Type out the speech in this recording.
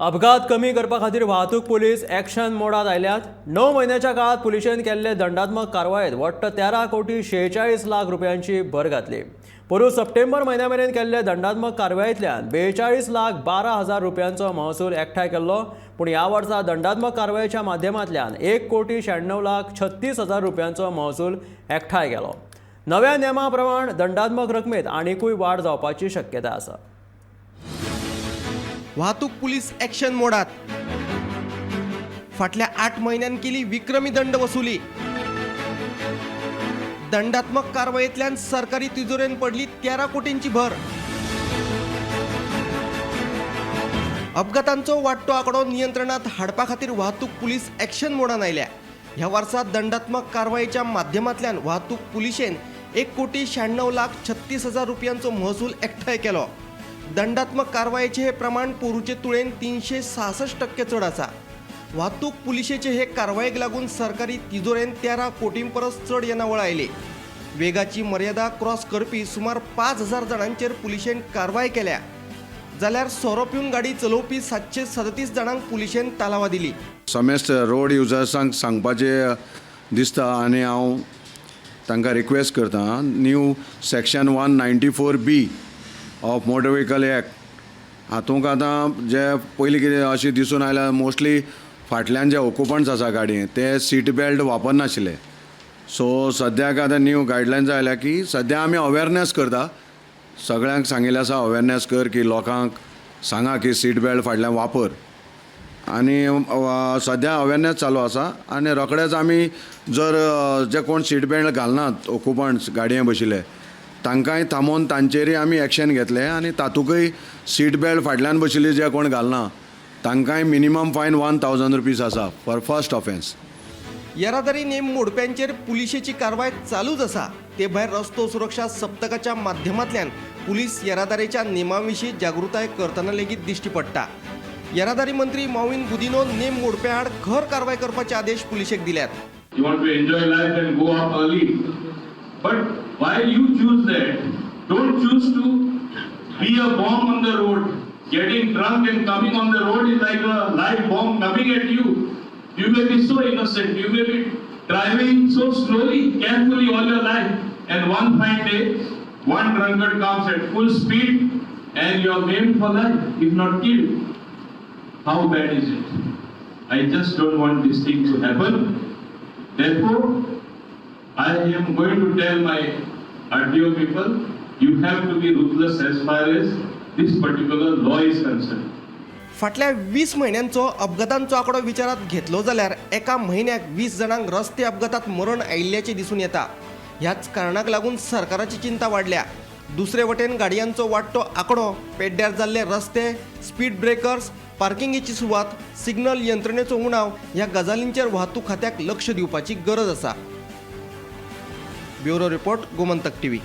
अपघात कमी करपा खातीर वाहतूक पुलीस एक्शन मोडात आयल्यात. 9 म्हयन्याच्या काळात पुलिशेन केल्ले दंडात्मक कारवायेत वट्ट 13 कोटी 46 लाख रुपयांची भर घातली. पोरूं सप्टेंबर म्हयन्या मेरेन केल्ले दंडात्मक कारवायेंतल्यान 42 लाख 12 हजार रुपयांचो महसूल एकठांय केल्लो. पूण ह्या वर्सा दंडात्मक कारवायेच्या माध्यमांतल्यान 1 कोटी 96 लाख 36 हजार रुपयांचो महसूल एकठांय केलो. नव्या नेमा प्रमाण दंडात्मक रकमेत आनिकूय वाड जावपाची शक्यताय आसा. वाहतूक पुलीस ॲक्शन मोडात. फाटल्या 8 म्हयन्यान केली विक्रमी दंड वसुली. दंडात्मक कारवायेंतल्यान सरकारी तिजोरेन पडली 13 कोटींची भर. अपघातांचो वाडटो आंकडो नियंत्रणात हाडपा खातीर वाहतूक पुलीस ॲक्शन मोडान आयल्या. ह्या वर्सा दंडात्मक कारवायेच्या माध्यमांतल्यान वाहतूक पुलिशेन 1 कोटी 96 लाख 36 हजार रुपयांचो महसूल एकठांय केलो. दंडात्मक कारवायेचे हे प्रमाण पोरूचे तुळेन 366% चड आसा. वाहतूक पुलिशेचे हे कारवायेक लागून सरकारी तिजोरेन 13 कोटीं परस चड येणावळ आयली. वेगाची मर्यादा क्रॉस करपी सुमार 5000 जाणांचेर पुलिशेन कारवाय केल्या, जाल्यार सोरो पिवन गाडी चलोवपी 737 जाणांक पुलिशेन तालावां दिली. समेस्त रोड युजर्सांक सांगपाचें दिसता आनी हांव तांकां रिक्वेस्ट करता, new section 194B of Motor Vehicle Act हातूंक आतां जे पयलीं कितें अशें दिसून आयलां, मोस्टली फाटल्यान जे ऑक्युपंट्स आसा गाडयेन ते सीट बेल्ट वापरनाशिल्ले. सो सद्याक आतां न्यू गायडलायन्स आयल्या की सद्या आमी अवेरनेस करता. सगळ्यांक सांगिल्लें आसा, अवेरनेस कर की लोकांक सांगा की सीट बेल्ट फाटल्यान वापर. आनी सद्या अवेरनेस चालू आसा आनी रोखडेच आमी जर जे कोण सीट बेल्ट घालनात ऑक्युपंट्स गाडयेन बशिल्ले, तांकांय थांबोवन तांचेरय आमी एक्शन घेतले. आनी तातूंकय सीट बेल्ट फाटल्यान बशिल्ले जे कोण घालना तांकांय मिनिमम फायन ₹1000 आसा फॉर फर्स्ट ऑफेन्स. येरादारी नेम मोडप्यांचेर पुलिशेची कारवाय चालूच आसा. ते भायर रस्तो सुरक्षा सप्तकाच्या माध्यमांतल्यान पुलीस येरादारीच्या नेमाविशीं जागृताय करतना लेगीत दिश्टी पडटा. येरादारी मंत्री मॉविन गुदिन्हो नेम मोडप्यां आड खर कारवाय करपाचे आदेश पुलिशेक दिल्यात. You want to enjoy life and go up early. But while you choose that, don't choose to be a bomb on the road. Getting drunk and coming on the road is like a live bomb coming at you. You may be so innocent, you may be driving so slowly, carefully all your life, and one fine day, one drunkard comes at full speed and you are maimed for life, if not killed. How bad is it? I just don't want this thing to happen. Therefore, I am going to tell my RTO people, you have to be ruthless as far as this particular law is concerned. फाटल्या 20 म्हयन्यांचो अपघातांचो आंकडो विचारात घेतलो जाल्यार एका म्हयन्याक 20 जाणांक रस्ते अपघातात मरण आयिल्ल्याचें दिसून येता. ह्याच कारणाक लागून सरकाराची चिंता वाडल्या. दुसरे वटेन गाडयांचो वाडटो आंकडो, पेड्ड्यार जाल्ले रस्ते, स्पीड ब्रेकर्स, पार्किंगेची सुवात, सिग्नल यंत्रणेचो उणाव ह्या गजालींचेर वाहतूक खात्याक लक्ष दिवपाची गरज आसा. Bureau report, Gomantak TV.